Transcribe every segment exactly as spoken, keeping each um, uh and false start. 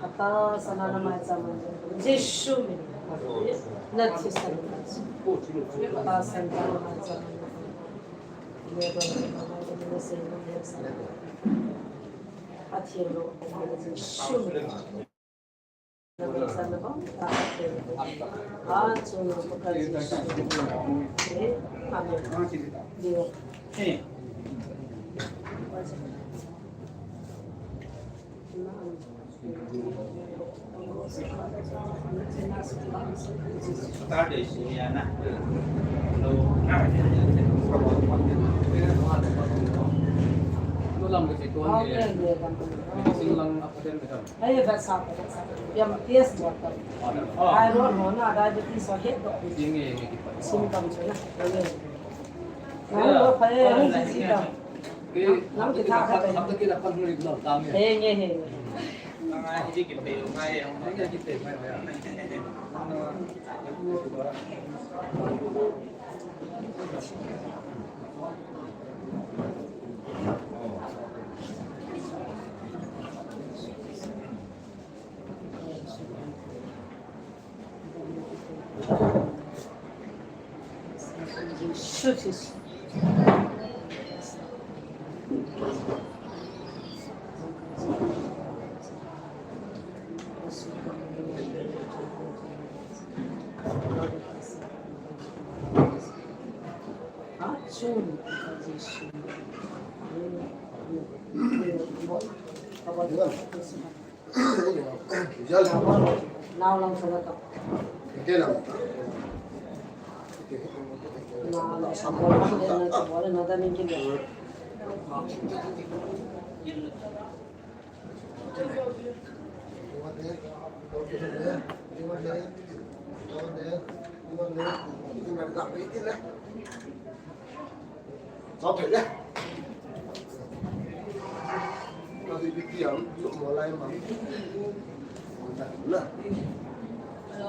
Hata sana na mai cha man. Jisu min. Na thi sana. Hata sana na mai cha man. Ne do na mai cha man. Athi lo. Jisu min. Ai, vet sa, vet sa. Yam test bol ta. Ai, ro, ro, na, diabetes, so, het, do. Sim kam chu na. Ai, ro, pha, eh, ro, si, si, kam. Nang, nang, ki, tha, tha, tha. Eh, nge, he, nge. Hello.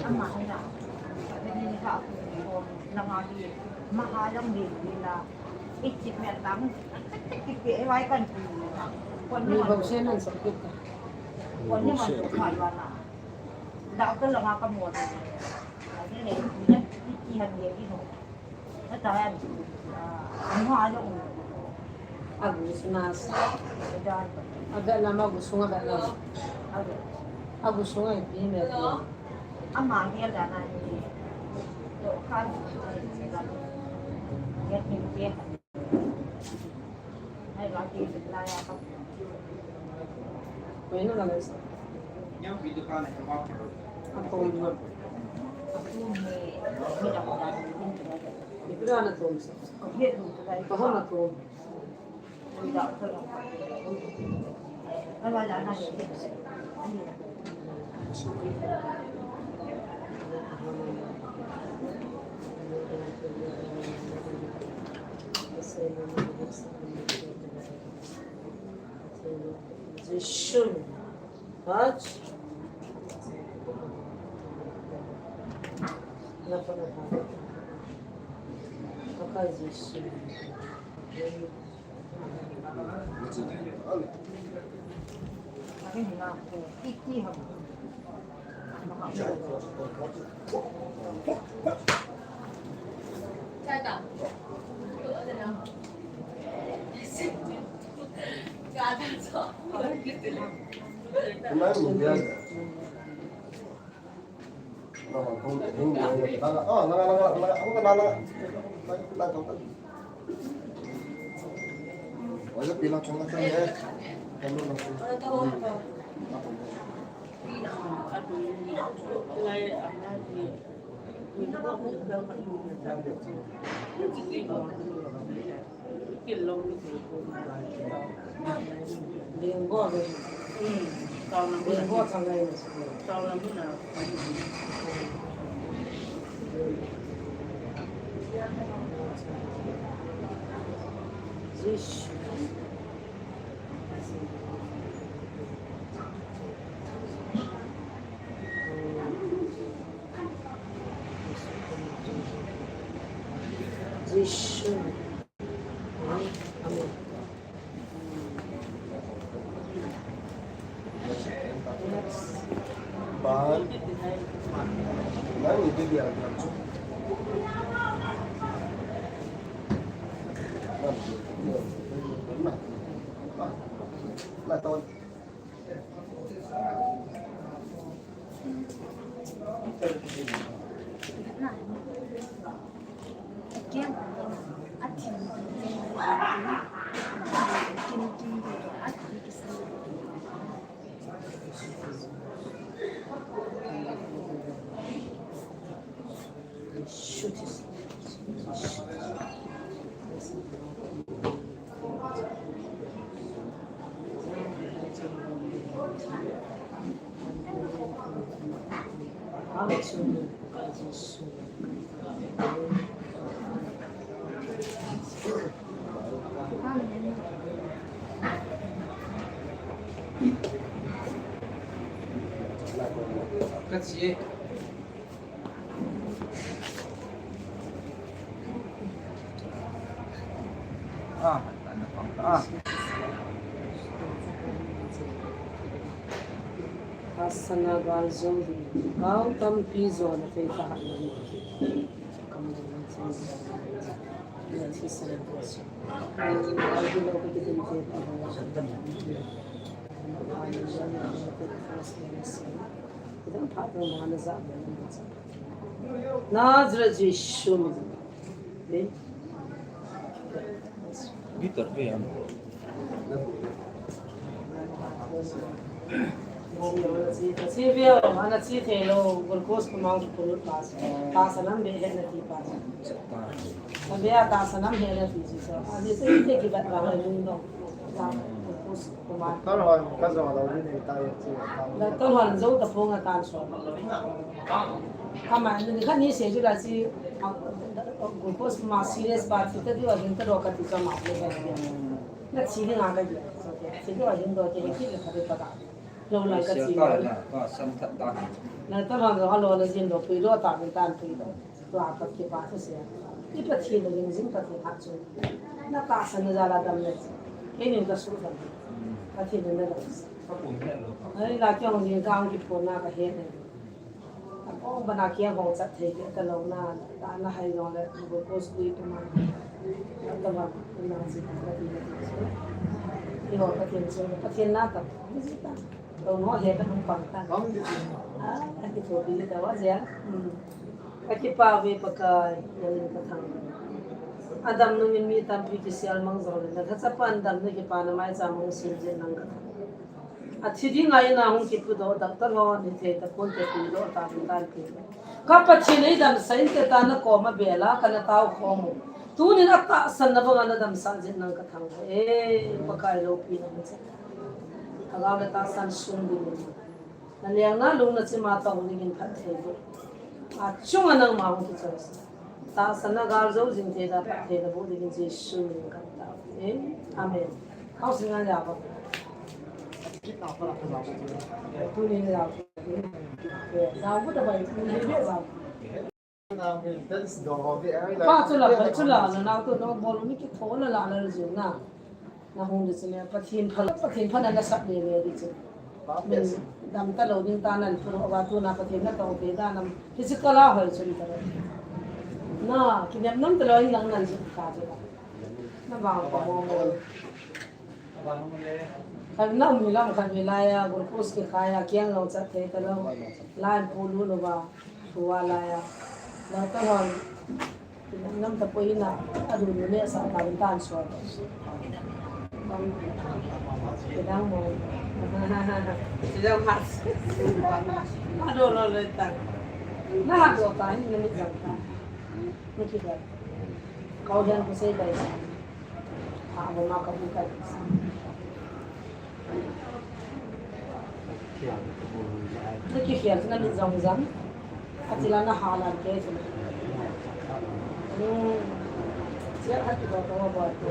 Ama hina. Ni ha ko na nga hi. Ma ha lang ni ni na. Ichik me tang. Tik tik tik ai wai kan. Kon ni bang sen nan sa kit. Kon ni man ko khai wa na. Da ko la nga ka mo. Ni ne ni ki han ye ki no. Agu sunga. Agu sunga. Agu sunga. Koi na la sa. Nyam pi dukan hai ma. Ako na. Ako ni. Ni pura na tom sa. Ako na tom. Jisu. Hach. Napa napa. Paka Jisu. Jisu. Amen. Ka chi e. Ah, ah. Tahsan a gal jou ding. Gal tampi jona thei tahat lou. Nazareth Jesu min. Peter pe am. Chi veo, ana chi thei lou, glucose pumang ko lut pa. Tahsan am be he nati pa. Am be a tahsan am he nati Jesu. Ani se te ki bat ba lung no. Glucose pumang. Doctor hon ka jo lou ni nei ta ye chi. Doctor hon jou ta phong a tan so. Kama ni kha ni se ju la chi, glucose pumang serious pa thi ta diu a hin ta do kati cho ma le. Na chi ding a ka ji. Chi diu a hin do te ki le kha de pa ka. Lo la ka chi. Ka san that ta. Na ta ma ga lo la jin do pui do ta min tan pui do. Tua ka kipa thusei. I Pathen na ring jing Pathen hah chu. Na tahsan na jal a dam le. Keinin ka sudam. Pathen na dam. Ai la kyo ni ka ang kiphon na ka he ne. Ka kong bana kya hong chat thei ke ta lo na. Ta na hai jong le glucose lui tu ma. Ta ma na ji ka ti na ti. I ho Pathen chu, Pathen na ta. Ni ji ta. Lo no he ka hung pang ta. Ah, ka kithopi ta wa jia. Hmm. Ka kipah uve Pakai, nangin ka thangvah. Adam nungin mi tampi kisel mang jongle, na thachapan damna kipana maicham hung sim jeh in nang ka thangvah. Athi dinga ina hung kipuidoh, doctor hon hithei tapon te puidoh tauvin kan ti. Ka Pathen eidamsah inte tia na koma bel a kana tao khom u. Tunin atahsan na banga na damsah jeh in nang ka thangvah e, Pakai loupina hung che. Lhagao le tahsan sung dingin. Na lengna lung na chima tong dingin phatthei boh. Achunga nangma hung kichoi sah. Tahsan na gal jou jing thei dia phatthei na boh dingin Jesu min in ka tao. Amen. Amen. Khao sing a ja ba. Tuni na ja. Ja bu da bai, tuni na ja. Pa chu la, pa chu la, na nao tu na bol u ni kitho la la na jing na. Na hung di chu le, Pathen pha, Pathen pha na na sap le le di chu. Min dam ta lou ding ta nan phu ro va tu na Pathen na tong te da nam. Physical a hoi chu ta. Na, kinem nam ta lou in lang nan chu ta chu. Na ba pa mo mo. Khat na um lam khat ve lai a, glucose kikhai a, kiang lou chat thei ta lou. Lai pu lu lou va, thu va lai a. Lou ta hon. Nam ta poi na, a du ne sa ta tan so. Bang, kedang mo. Kedang mas. A do lo le ta. Na do ta ni ni jang ta. Ni ki da. Kau dan ko sei dai. Ha, mo ma ka bu ka. Na kikhel chu na mit jong jong. A chila na ha lan ke chu. Hmm. Chair ha ki do to bo to.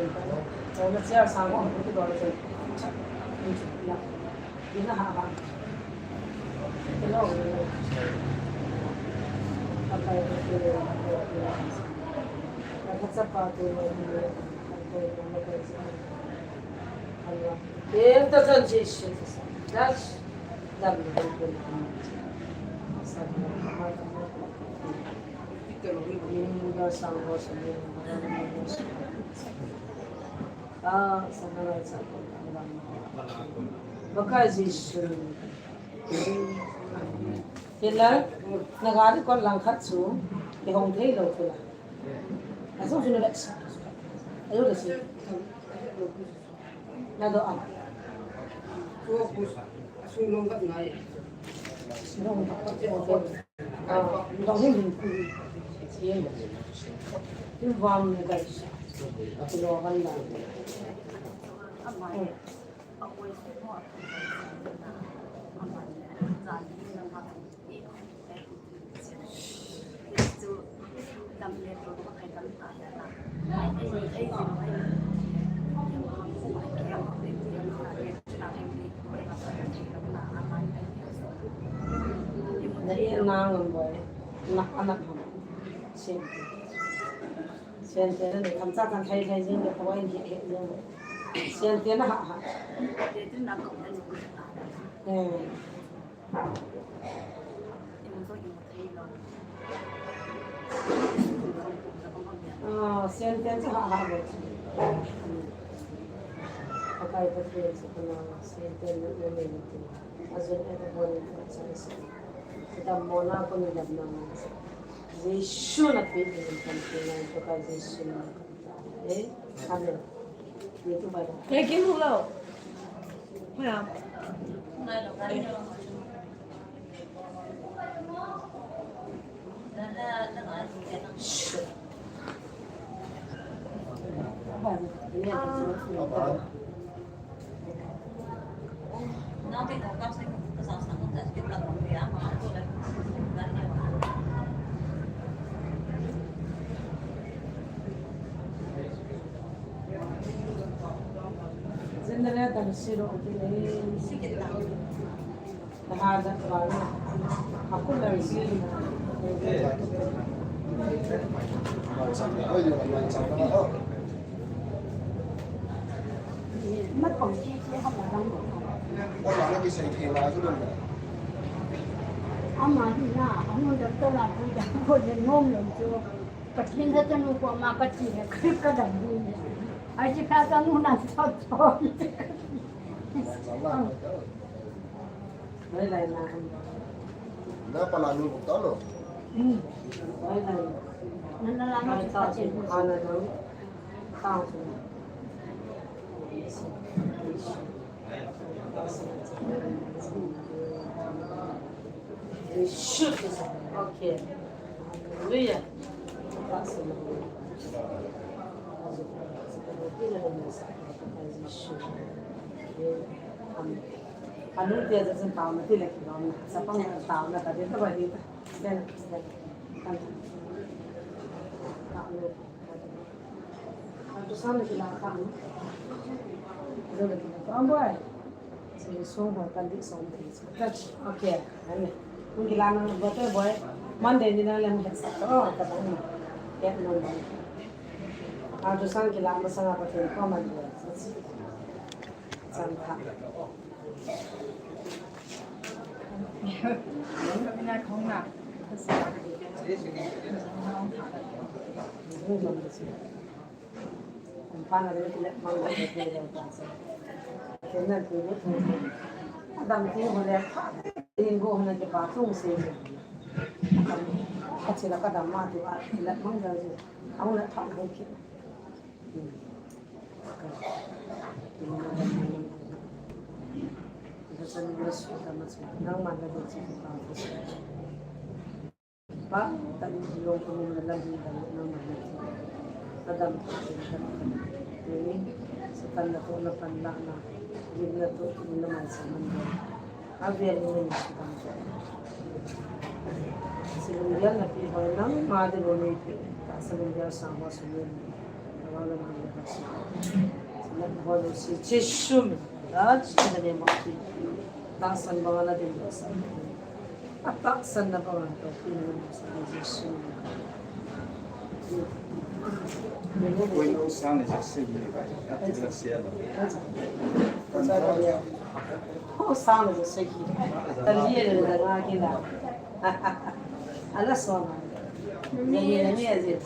To na chair sang ko ki do chu. Ni na ha ha. Hello. Apa itu? Apa siapa tu? Interchange. That's Hila, na gari kon lang khat chu, kihong thei lou chu la. Aso chu na le. Ayo le si. Na do am. Sung long kat ngai. Sung long kat ngai. Ah, dong hin hin. Yen. Tin vam ne guys. Lo van la. Na e na ngam boy. Na anak ham. Sen. Sen te na ni kam cha kan khai khai jing de kawai ni he jing. Sen te na ha ha. Eh. Ah, sen ten chu ha ha le. Pakai Pathen chu kana sen ten na ne ne. Ajun e ta bon ni sa sa. Kita mona ko ni dam na. Jesu na pe ni kan pe na Pakai Jesu na. Eh, amen. Ni tu bai. Ke kim hu lo. Hoya. Generator siro kile. Taha da ba. Aku dari sini. Mat kong chi chi ha ma dang. Ama hi na, anu doctor la pui da ko le nom lo chu. Pathen da chanu ko ma ka chi le ka dam ni. Ai chi ka chanu na so so. Lai lai na. Na pa la nu ko ta lo. Hmm. Lai lai. Na na la na Pathen ko. Ana do. Ka su. Okay. Hallelujah. Amen. Anu tia ja chen tao na ti le ki ron. Sa pang tao na ta de ta ba de ta. Stand, stand. Kan ta. Tao na. Kan tu sa na ki la ka. Zo le ki la. Am boy. Sung ho kan di som thei. Okay. Ani. Hung kila nang bote boy. Monday ni nang lem het sa. Oh, ka bang. Ke no. Adu sang kila masanga Pathen ko man. Sang kha. Chila ka dam ma ti ba, la mang da ji. Ang na tha ho ki. Nang man la ji. Pa, tani long ko na lam hi da na ma na. Ka dam ka dam ka dam. Ni, Satan na to na pan la na. Yin na to ni na man sa man da. A vel ni na sa pan sa. Silungyal na pi ho nang ma de bo ni pi. Ka silungyal sa ho su ni. Ka wa la ma na ka sa. Sa na ho lo si Jesu min. That's in the name of Jesus. Tahsan banga na din tahsan. A tahsan na banga to, pin na sa Jesu. Koi no sang ni sa se ni ba, a ti la se la. Ko sang ni sa se ki. Ta li le da nga ki la. Ala so na. Ni ni ni a je.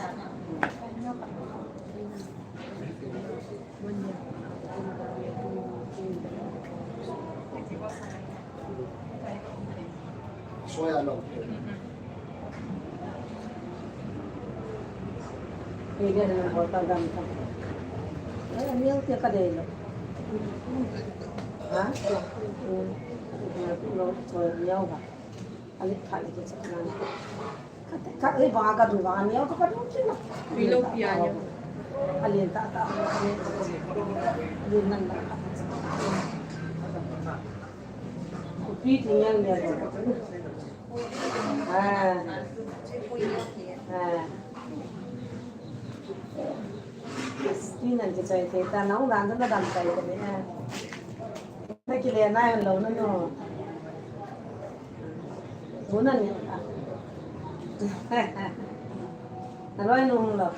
Soya lo. Ini ada kota dan. Eh, ini yang tiada deh lo. Ha? Lo, lo, lo, lo, lo. Ali pha le ke chak nan. Ka te ka e ba ka du ba ni ka ka du ki na. Pi lo pi a ni. Ali ta ta. Ali nan na. Pi ti ni ni. Ah. Ah. Pi nan ki chai te ta na u dan na dam chai te ni. Na ki le na lo na no. Muna ni. Na loi nu hung lo.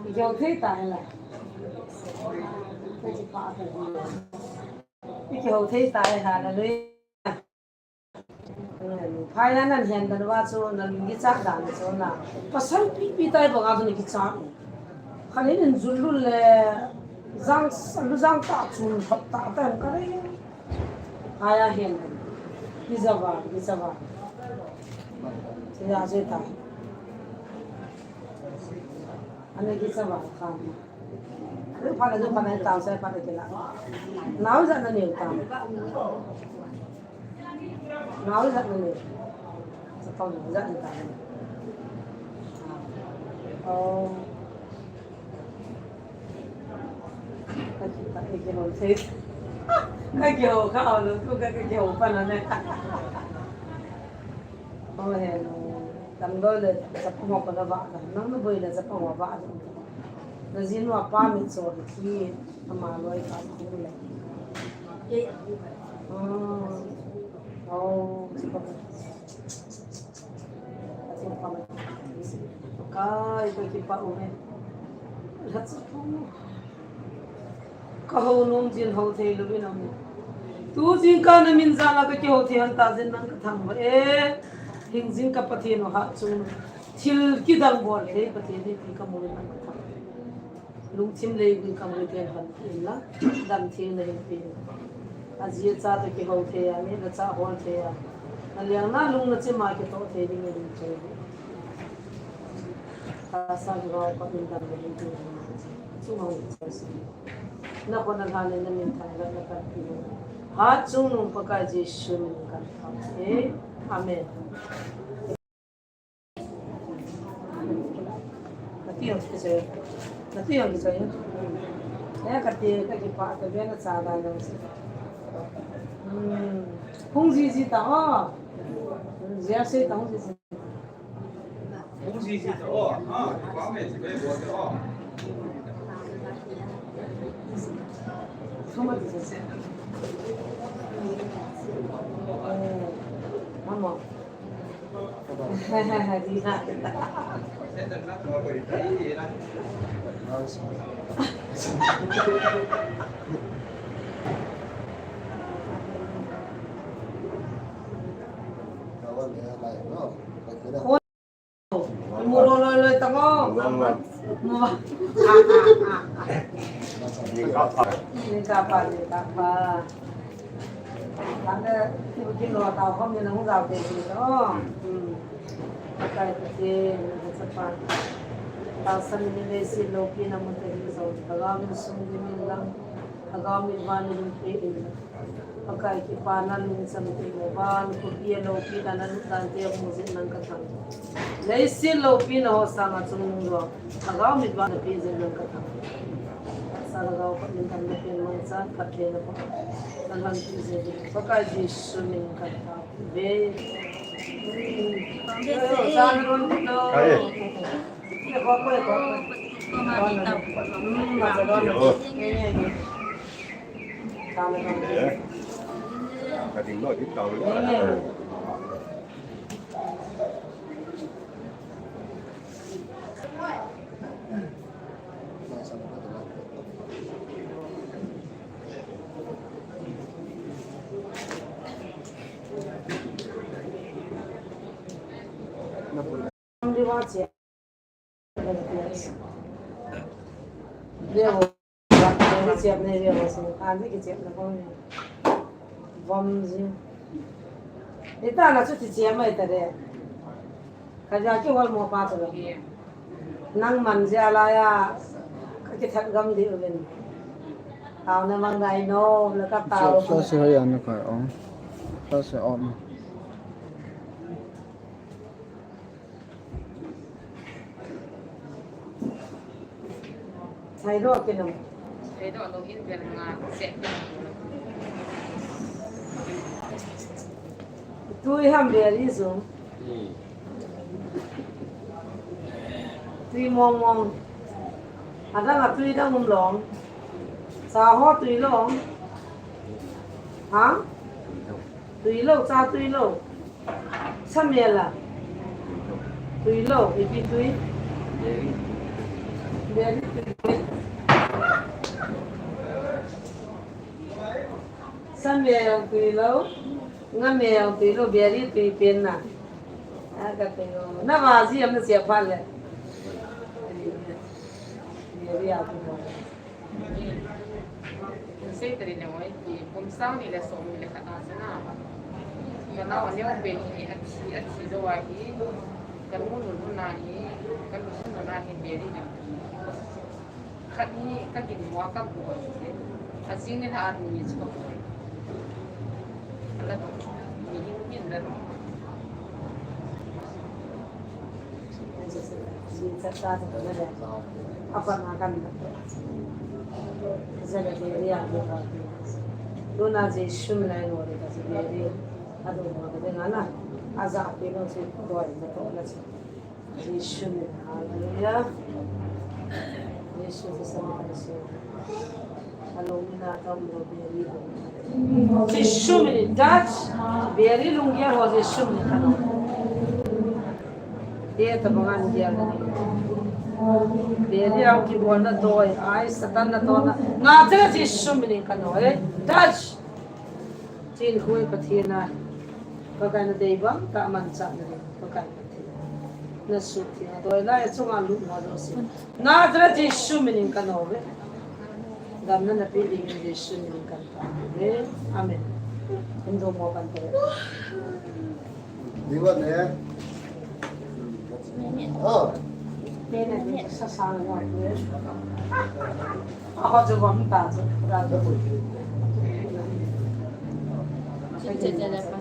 I kihou thei ta la. I kihou thei ta la na loi. Phai na nan hian dan wa chu nan ki chak dan chu na. Pasal pi pi tai bang a chu na ki chak. Khalin in zul lul le jang lu jang ta chun thop ta ta ka re. Aya hian. Ki jawa, ki jawa. Ti ya je ta. Ane ki jawa ka. Ane pha le pha le ta sa pha le ke la. Nau ja na ni ta. Nau ja na ni. Sa pa nau ja na ta. Oh. Ka ki ta e ke lo se. Ka ke ho ka lo tu ka ke ho pa na ne. Oh he no. Tam do le sa pa ho pa na va. Nang no boi le sa pa ho va. Na jinu apa mi cho ki ama loi ka ku le. Oh. Oh. Kai ka kipa uve. Ka ho nom jin ho thei lo vin om. Tu jingkah na min jal a ka kihou thei hon ta jin nang ka thangvah e. Hingjing ka Pathen u Hatchungnung. Thil kidang bol thei Pathen hi ti ka mu nang ka thang. Lungthim lei gui ka mu thei hon ti la. Dam thei na hin pe. A ji a cha to kihou thei a, mi la cha hol thei a. Na liang na lung na chim a kitoh thei ding a ding choi. Ka sa ki rao ka min dam le hin ti. Chung hong choi si. Na ko na lhan le na min thang le na kan pi. Hatchungnung Pakai Jesu min kan thang. Amen. Kati hong kichai. Kati hong kichai. Eh, kati ka kipa ka bia na cha da nang si. Hmm. Hung ji ji ta o. Hmm, jia se ta hung ji ji. Hung ji ji ta o. Ha, pa me ji be bo ta o. Thuma ji se. Hmm. Mama. Muro loi loi tamo. Mama. Ni kapa, ni kapa. Tangda, ki, ki lo ta ho mi na hung zau te ki to. Hmm. Pakai Pathen, na chapa. Tahsa min in leiset loupina mun ahi jong, lhagao min sung dim in lang, lhagao min van in lhung peh in lang. Pakai kipana lungchang teng uva, van khopi a loupina na lut dan te amu jing in lang kathangvah. Leiset loupina ho sanga chungnung jong, lhagao min van na peh jing in lang kathangvah. Tahsa lhagao khat min dam na pen mangchan, Pathen na pa. Na lam peh jing in, Pakai Jesu min in kathangvah. Ve. Ve. Nang man jia laiya, ka kithat gam diu vin. Tao na mang dai no, la ka tao. Flash hai an kai on. Flash on. Sai do ke nam. Sai do lo in ber nga se. Tui ham ber i sum. Tui mong mong. Adang a tui dang um long. Sa ho tui long. Ha? Tui lo, sa tui lo. Sa mel a. Tui lo, ipi tui. Beri tui. Sa mel tui lo. Nga mel tui lo, beri tui pen na. Aga tui lo. Na va ji am na sia pha le. Beri a tui lo. Sei tari ne moi ki kum sang ni le som ni le khat a chana. Ka nao a neo pen hi a thi, a thi zo a hi. Ka nu nu nu na hi, ka nu nu nu na hi beri na. Khat hi ka kin mo ka bu a thi. A jing ni ha a nu ni chu ka bu. Ala to. Ni hin hin la. Tuna Jesu min a i ngol ka si Mary. Adu mo de ngana. Aja pe no si doi na to na si. Jesu min. Hallelujah. Jesu Kristo min. Jesu min in touch. Beri lunggel ho Jesu min in kano. Te tabang a lunggel. Beri ang kibol na doi, ai Satan na to na. Nga tera Jesu min in kano, eh. Touch. Tin hui Pathen a. Pakai na dei bang, ta man cha na dei. Pakai. Na suhtheng a doi lai chunga lut mo jouse. Nazareth Jesu min in ka nao ve. Damna na pe ding in Jesu min in ka nao ve. Amen. Hin do mo kan te. Ni wa ne. Ah. Te na ni sa sa mo ve. Ah, ho jo bam ta jo. Ta jo. Chin che che le pa.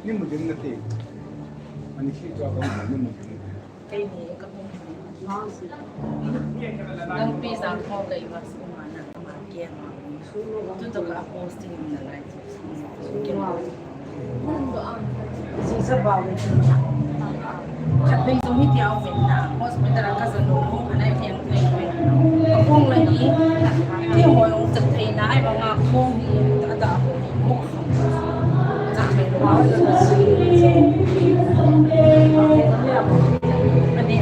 Ni mu din na te. Ani si to ba ni mu din. Kei ni ka hung. Nang pi jang kho kei va su ma na ma ke ma. Tu to ka posting na lai. Ke ma. Nang do ang. Si sa ba we. Khat pen jong hi tia u ven na. Hospital a ka ja lo lo, ka nai thei thei u ven. Ka phong la hi. Ke mo jong chat thei na, ai ba nga phong hi, ta ta phong hi. Mo ka phong. Chat thei lo. Ani. Ani.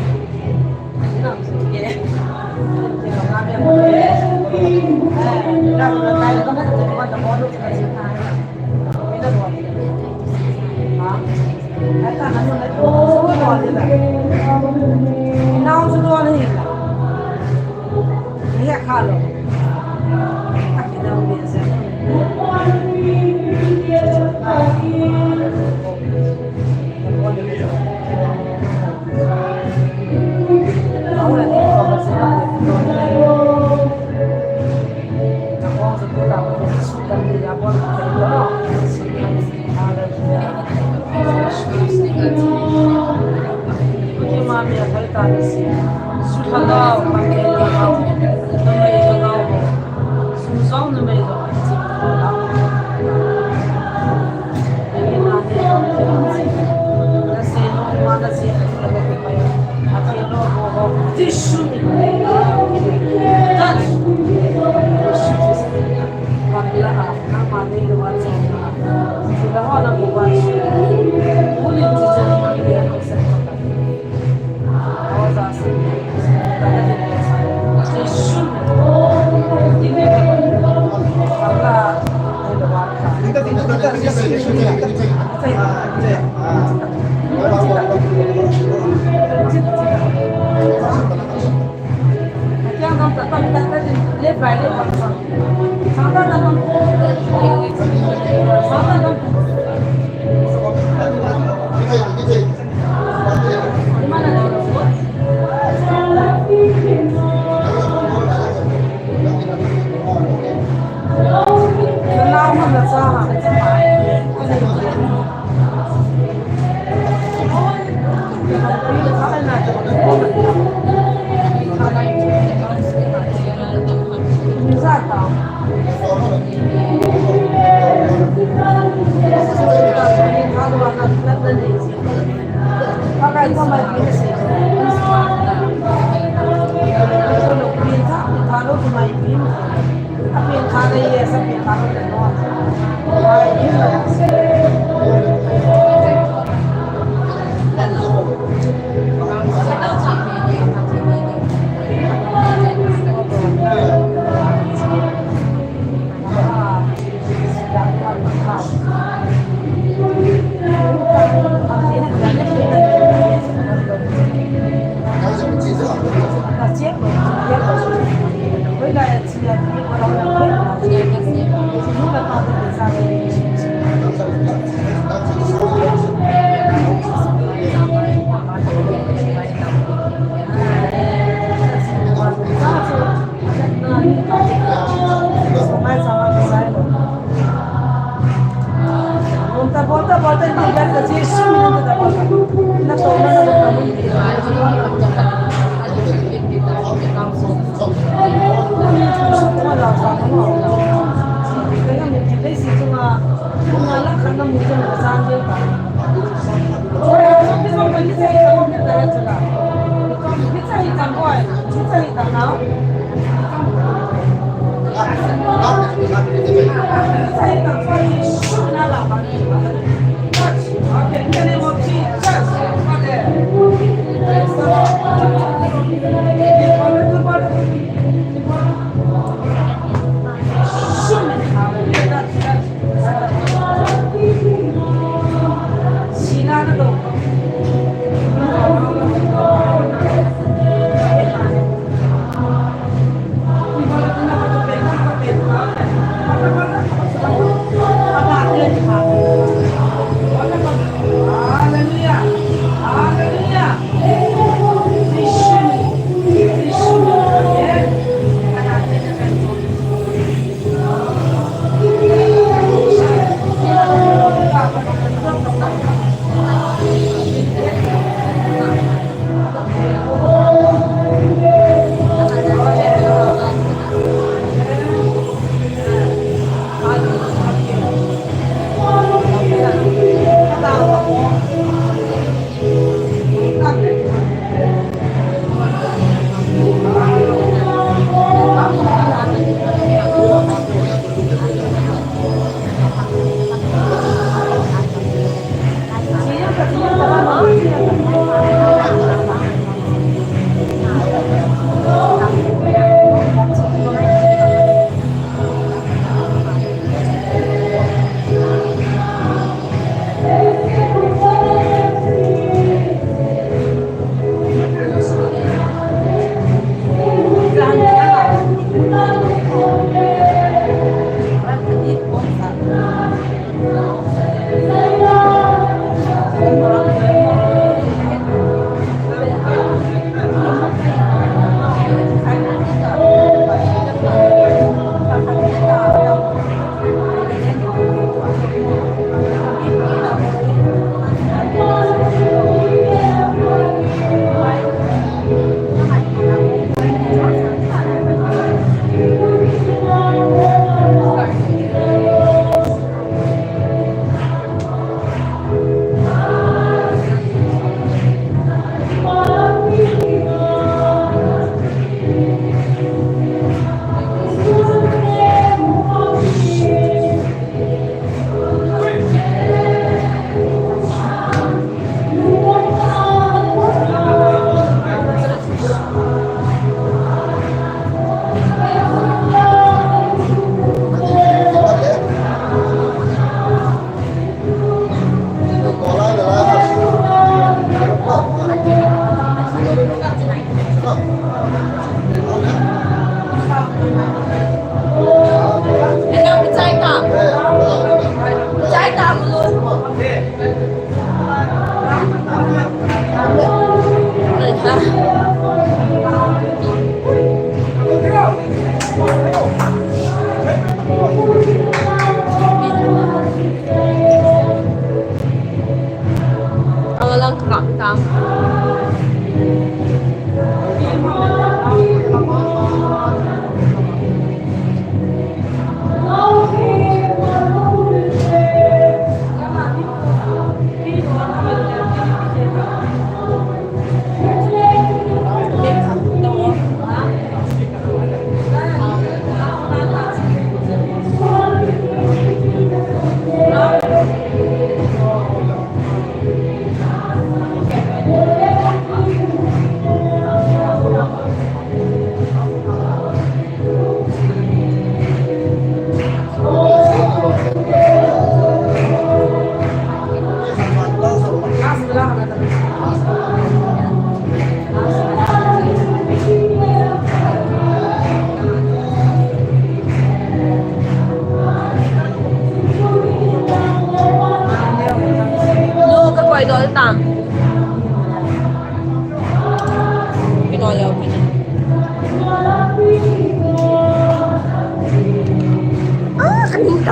Ye.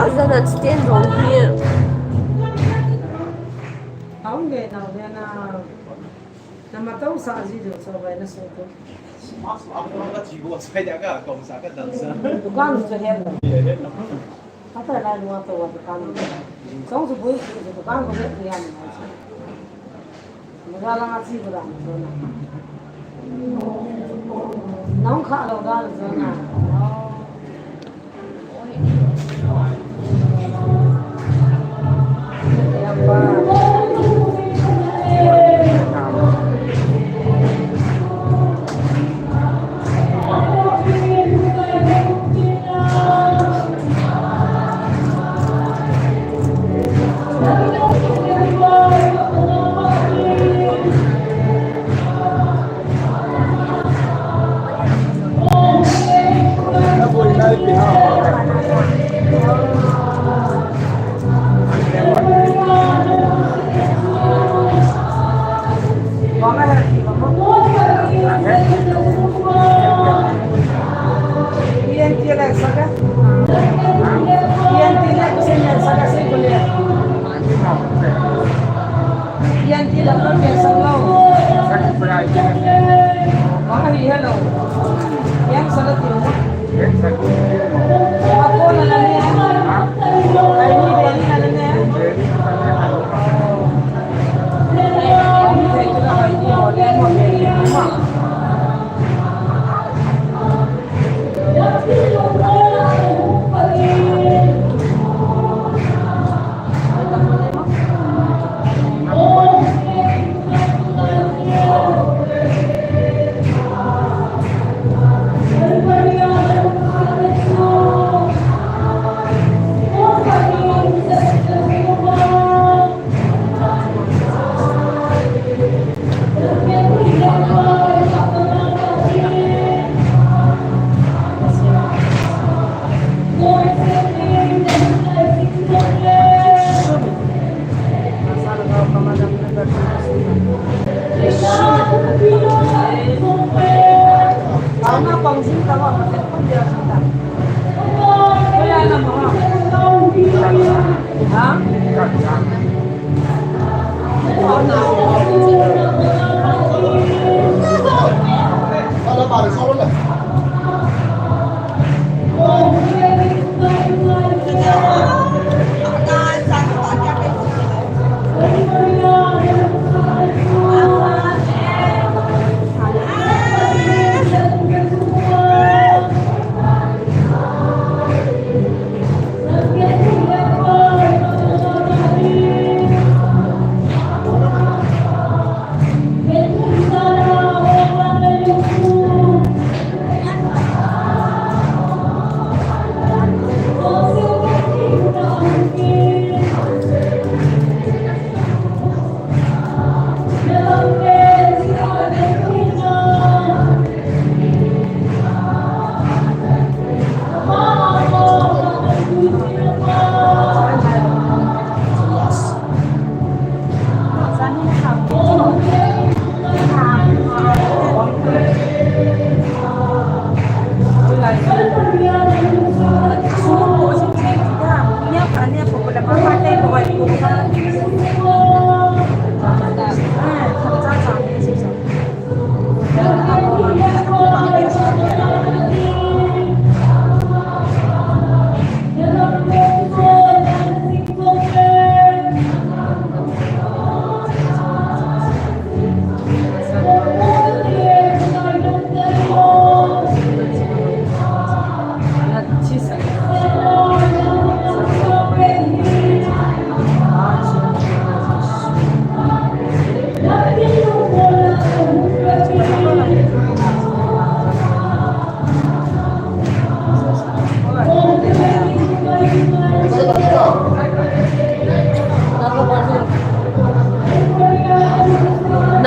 Azan an stand rong hi. Aung ge nau de na. Na ma tau sa ji jo so bai na so to. Dukan jo hen. Ata lai lua to wa dukan. Song su bui su dukan ko he ya ni. Mura la nga si bura ni so na. Nong kha lo da so na. Yan ti lam lam yan sang lo. Wang hi hello. Yan sa la ti mo. Yan sa ti mo. Ako na lang yan. Ha? Ay, ni Benny na lang yan. Benny na lang yan. Ay, ni Benny na lang yan. Yan mo, Benny. Ma.